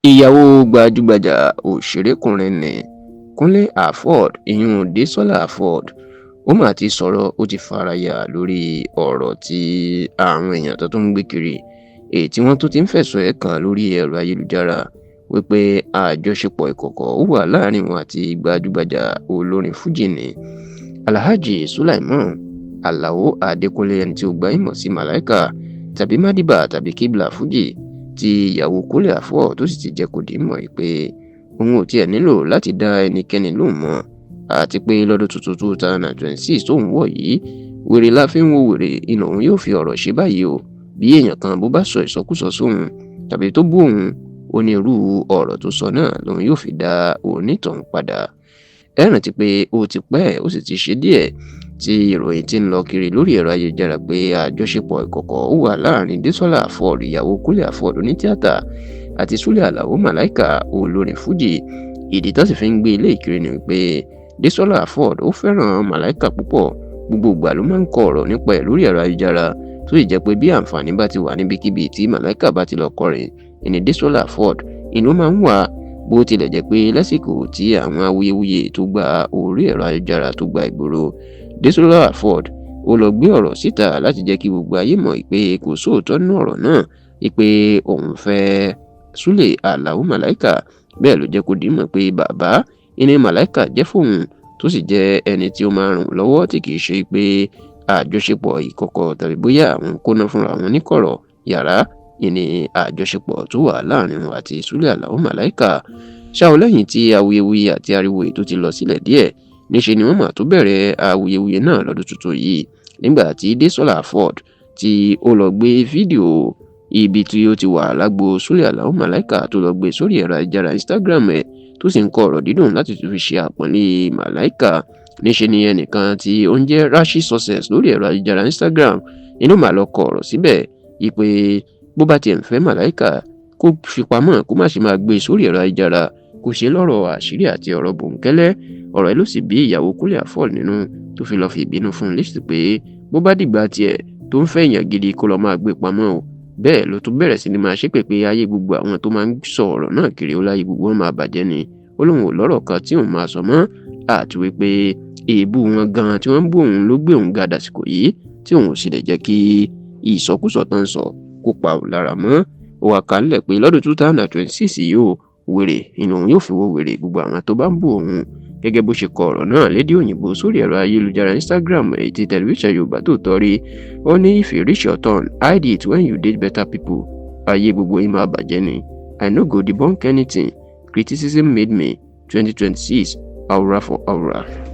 Ìyàwó gbajúgbajà òṣèrékùnrin nni Kúnlé Afod, ìyún Desola Afod, ó mà ti sọ̀rọ̀. Ó ti fara ya lórí ọ̀rọ̀ tí àwọn èèyàn tó tún ń gbé kiri, èyí tí wọ́n tún ti ń fẹ̀sùn ẹ̀ kàn lórí ẹ̀rọ ayélujára wípé àjọṣepọ̀ ìkọ̀kọ̀ ó wà láàrin wọn àti gbajúgbajà olórin fújì ní Alhaji Sulaiman Alao Adékúnlé, ẹni tí ó gbajúmọ̀ sí Malaika tàbí Madiba tàbí Kibla Fuji, tí ìyàwó Kúnlé Afod tó sì ti jẹ́ kó di mọ̀ pé òun ò tiẹ̀ nílò láti dá ẹnikẹ́ni lóhùn mọ́, àti pé lọ́dún tuntun 2026 tóun wọ̀ yìí, wèrè la fi ń wo wèrè, ìnà òun yóò fi ọ̀rọ̀ ṣe báyìí o. Bí èèyàn kan bó bá sọ ìsọkúsọ sóhun tàbí tó bú òun, ó ní irú ọ̀rọ̀ tó sọ náà lòun yóò fi dá onítọ̀hún padà. Ẹ rántí pé ó ti pẹ́, ó sì ti ṣe díẹ̀ tí ìròyìn ti ń lọ kiri lórí ẹ̀rọ ayélujára pé àjọṣepọ̀ ìkọ̀kọ̀ ó wà láàrin Desola Afod, ìyàwó Kúnlé Afod onítìátà, àti Sule Alao Malaika olórin fújì. Ìdí tó sì fi ń gbé ilé ìkiri ni wípé Desola Afod ó fẹ́ràn Malaika púpọ̀. Gbogbo ìgbà ló máa ń kọ ọ̀rọ̀ nípa ẹ̀ lórí ẹ̀rọ ayélujára, tó sì jẹ́ pé bí àǹfààní bá ti wà níbikíbi tí Malaika bá ti lọ kọrin, ìní Desola Afod ìlú máa ń wà. Bó tilẹ̀ jẹ́ pé lásìkò tí àwọn awuyewuye tó gba orí ẹ̀rọ ayélujára tó gba ìgboro, Desola Afod ó lọ gbé ọ̀rọ̀ síta láti jẹ́ kí gbogbo ayé mọ̀ pé kò sóòótọ́ nínú ọ̀rọ̀ náà pé òun fẹ́ Sule Alao Malaika. Bẹ́ẹ̀ ló jẹ́ kó di mọ̀ pé bàbá ìní Malaika jẹ́ fóun, tó sì jẹ́ ẹni tí ó máa ràn lọ́wọ́, tí kìí ṣe pé àjọṣepọ̀ ìkọ̀kọ̀ tàbí bóyá àwọn kóná fúnra wọn níkọ̀rọ̀ yàrá ìní àjọṣepọ̀ tó wà láàrin wọn àti Sule Alao Malaika. Ṣá o, lẹ́yìn tí awuyewuye àti ariwo ètò ti lọ sílẹ̀ díẹ̀, níṣe ni wọ́n mà tó bẹ̀rẹ̀ awuyewuye náà lọ́dún tuntun yìí, nígbà tí Desola Afod tí ó lọ gbé fídíò ibi tí ó ti wà lágbo Sule Alao Malaika, tó lọ gbé sórí ẹ̀rọ ayélujára Instagram ẹ̀, tó sì ń kọ ọ̀rọ̀ dídùn láti tún fi ṣe àpọ́nlé Malaika. Níṣe ni ẹnìkan tí ó ń jẹ́ Rashi Success lórí ẹ̀rọ ayélujára Instagram inú mà lọ kọ ọ̀rọ̀ síbẹ̀ yìí pé bó bá tiẹ̀ ń fẹ́ Malaika, kó fi pamọ́, kó má ṣe máa gbé sórí ẹ̀rọ ayélujára, kó ṣe lọ́rọ̀ àṣírí àti ọ̀rọ̀ bòńkẹ́lẹ́. Ọ̀rọ̀ yìí ló sì bí ìyàwó Kúnlé Afod nínú, tó fi lọ́ọ́ fi ìbínú fún un lésì pé bó bá dìgbà tiẹ̀ tó ń fẹ́ èèyàn gidi, kó lọ́ọ́ máa gbé pamọ́ o. Bẹ́ẹ̀ ló tún bẹ̀rẹ̀ sí ni máa ṣépè pé ayé gbogbo àwọn tó máa ń sọ ọ̀rọ̀ náà kiri, ó láyé gbogbo wọn máa bàjẹ́ ni, ó lóun ò lọ́rọ̀ kan tí òun máa sọ mọ́, àti wípé èébú wọn gan tí wọ́n ń bú òun ló gbé òun ga dàsìkò yìí, tí òun ò sì lè jẹ́ kí ìsọkúsọ tán sọ kó pa òun lára mọ́. Ó wá kálẹ̀ pé lọ́dún 2026 yìí ó wèrè inú òun yóò fi wo wèrè gbogbo àwọn tó bá ń bú òun, gẹ́gẹ́ bó ṣe kọ ọ̀rọ̀ náà lédè òyìnbó sórí ẹ̀rọ ayélujára Instagram, èyí tí Tẹlifíṣàn Yorùbá tó tọ́ rí. Ó ní, "If you reach your turn, hide it when you date better people. Ayé gbogbo yín máa bàjẹ́ ni. I no go debunk anything. Criticism made me. 2026, aura for aura."